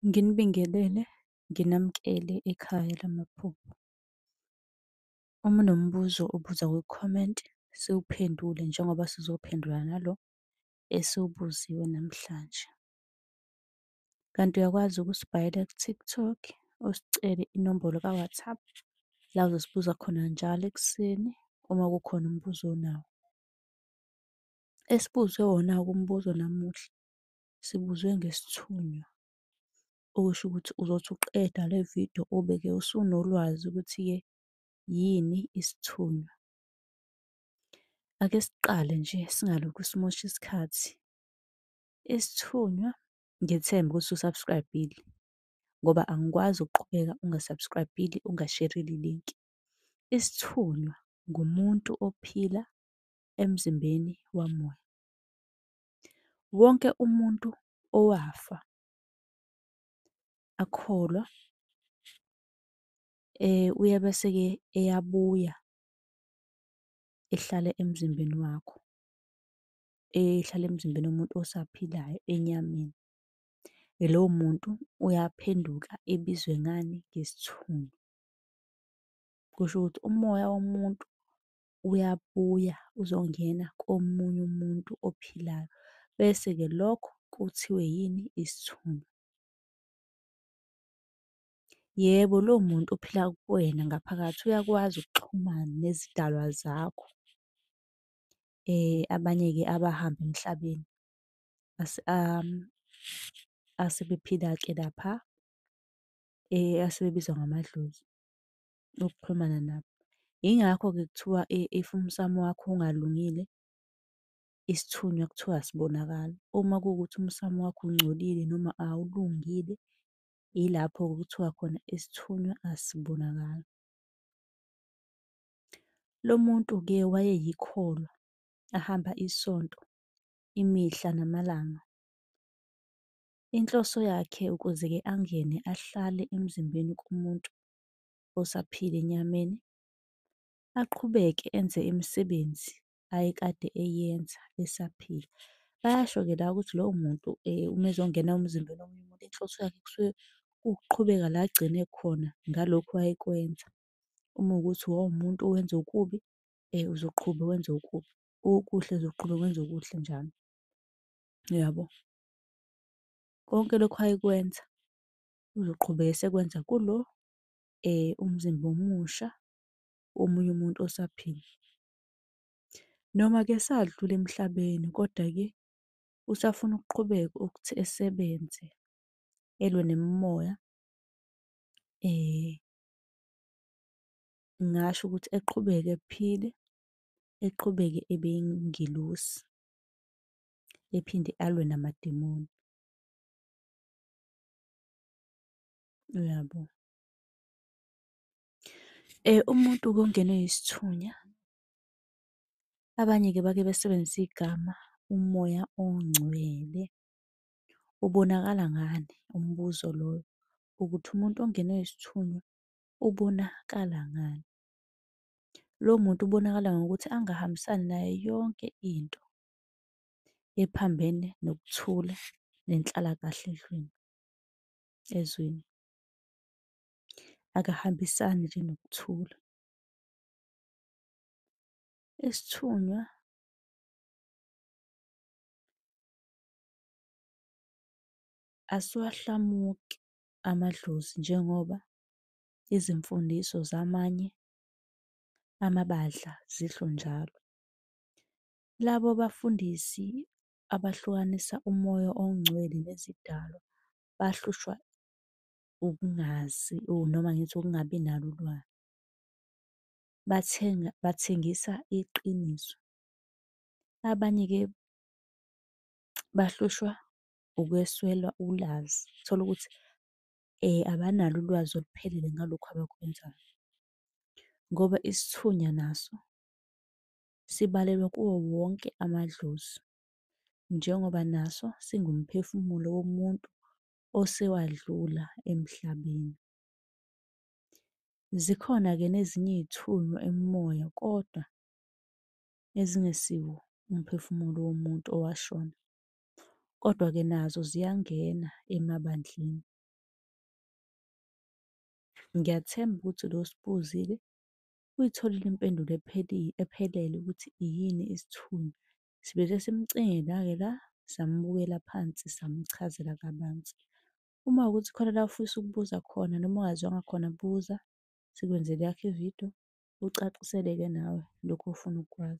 Nginibingelele, nginamukele ekhaya lamaphupho. Uma unombuzo ubuza kwi-comment, siwuphendule njengoba sizophendula nalo esiwubuziwe namhlanje. Kanti uyakwazi ukusibhalela ku-TikTok, usicele inombolo ka-WhatsApp, la uzosibuza khona njalo ekuseni uma kukhona umbuzo onawo. Esibuzwe wona-ke umbuzo namuhla, sibuzwe ngesithunywa, okusho ukuthi uzothi uqeda le vidiyo ube-ke usunolwazi ukuthi-ke yini isithunywa. Ake siqale nje singalokhu simosha isikhathi. Isithunywa, ngithembe ukuthi usu-subscribe-ile ngoba angikwazi ukuqhubeka unga-subscribe-ile, ungasherile ilinki. Isithunywa ngumuntu ophila emzimbeni wamoya. Wonke umuntu owafa akholwa uye bese-ke eyabuya ehlale emzimbeni wakho, ehlala emzimbeni womuntu osaphilayo enyameni. Lowo muntu uyaphenduka ebizwe ngani? Ngesithunywa. Kusho ukuthi umoya womuntu uyabuya uzongena komunye umuntu ophilayo, bese-ke lokho kuthiwe yini? Isithunywa. Yebo, lowo muntu ophila kuwena ngaphakathi uyakwazi ukuxhumana nezidalwa zakho, abanye-ke abahamba emhlabeni asebephila-ke lapha asebebizwa ngamadlozi, ukuxhumana nabo. Yingakho-ke kuthiwa if umsamo wakho ungalungile, isithunywa kuthiwa asibonakali. Uma kuwukuthi umsamo wakho ungcolile noma awulungile, ilapho-ke okuthiwa khona isithunywa asibonakali. Lo muntu-ke wayeyikholwa, ahamba isonto imihla namalanga. Inhloso yakhe ukuze-ke angene ahlale emzimbeni kumuntu osaphila enyameni, aqhubeke enze imisebenzi ayekade eyenza esaphila. Bayasho-ke la ukuthi lowo muntu uma ezongena emzimbeni womunye umuntu, inhloso yakhe kusuke kuwukuqhubeka la agcine khona ngalokhu ayekwenza. Uma kuwukuthi wawumuntu owenza okubi, uzoqhubeka wenze okubi, okuhle uzoqhubeka wenze okuhle njalo, uyabo? Konke lokhu ayekwenza uzoqhubeka esekwenza kulo umzimba omusha womunye umuntu osaphila. Noma-ke sadlula emhlabeni, kodwa-ke usafuna ukuqhubeka ukuthi esebenze, elwe nemimoya, ngingasho ukuthi eqhubeke ephile, eqhubeke ebe yingelosi, ephinde alwe namadimoni. Uyabo? Umuntu-ke ongenwe isithunya, abanye-ke bake besebenzise igama umoya ongcwele. Ubonakala ngani? Umbuzo loyo, ukuthi umuntu ongenwe isithunywa ubonakala ngani? Lowo muntu ubonakala ngokuthi angahambisani nayo yonke into ephambene nokuthula nenhlalakahle ezweni, ezweni. Akahambisani nje nokuthula. Isithunywa asiwahlamuki amadlozi njengoba izimfundiso zamanye amabandla zisho njalo. Labo bafundisi abahlukanisa umoya ongcwele nezidalwa bahlushwa ukungazi or noma ngithi ukungabi nalo ulwazi. Bathenga, bathengisa iqiniso. Abanye-ke bahlushwa ukweswela ulwazi, uthole ukuthi abanalo ulwazi oluphelele ngalokhu abakwenzayo ngoba isithunya naso sibalelwa kuwo wonke amadlozi, njengoba naso singumphefumulo womuntu osewadlula emhlabeni. Zikhona-ke nezinye iy'thunywa imimoya kodwa ezingesiwo umphefumulo womuntu owashona, kodwa-ke nazo ziyangena emabandleni. Ngiyathemba ukuthi lo osibuzile uyitholile impendulo ephelele ukuthi yini isithunywa. Sibe sesimcingela-ke la, sambukela phansi, samchazela kabanzi. Uma kuwukuthi khona la ofisa ukubuza khona noma ongazwanga khona, buza sikwenzele eyakho ividiyo ucaciseleke nawe lokhu ofuna ukukwazi.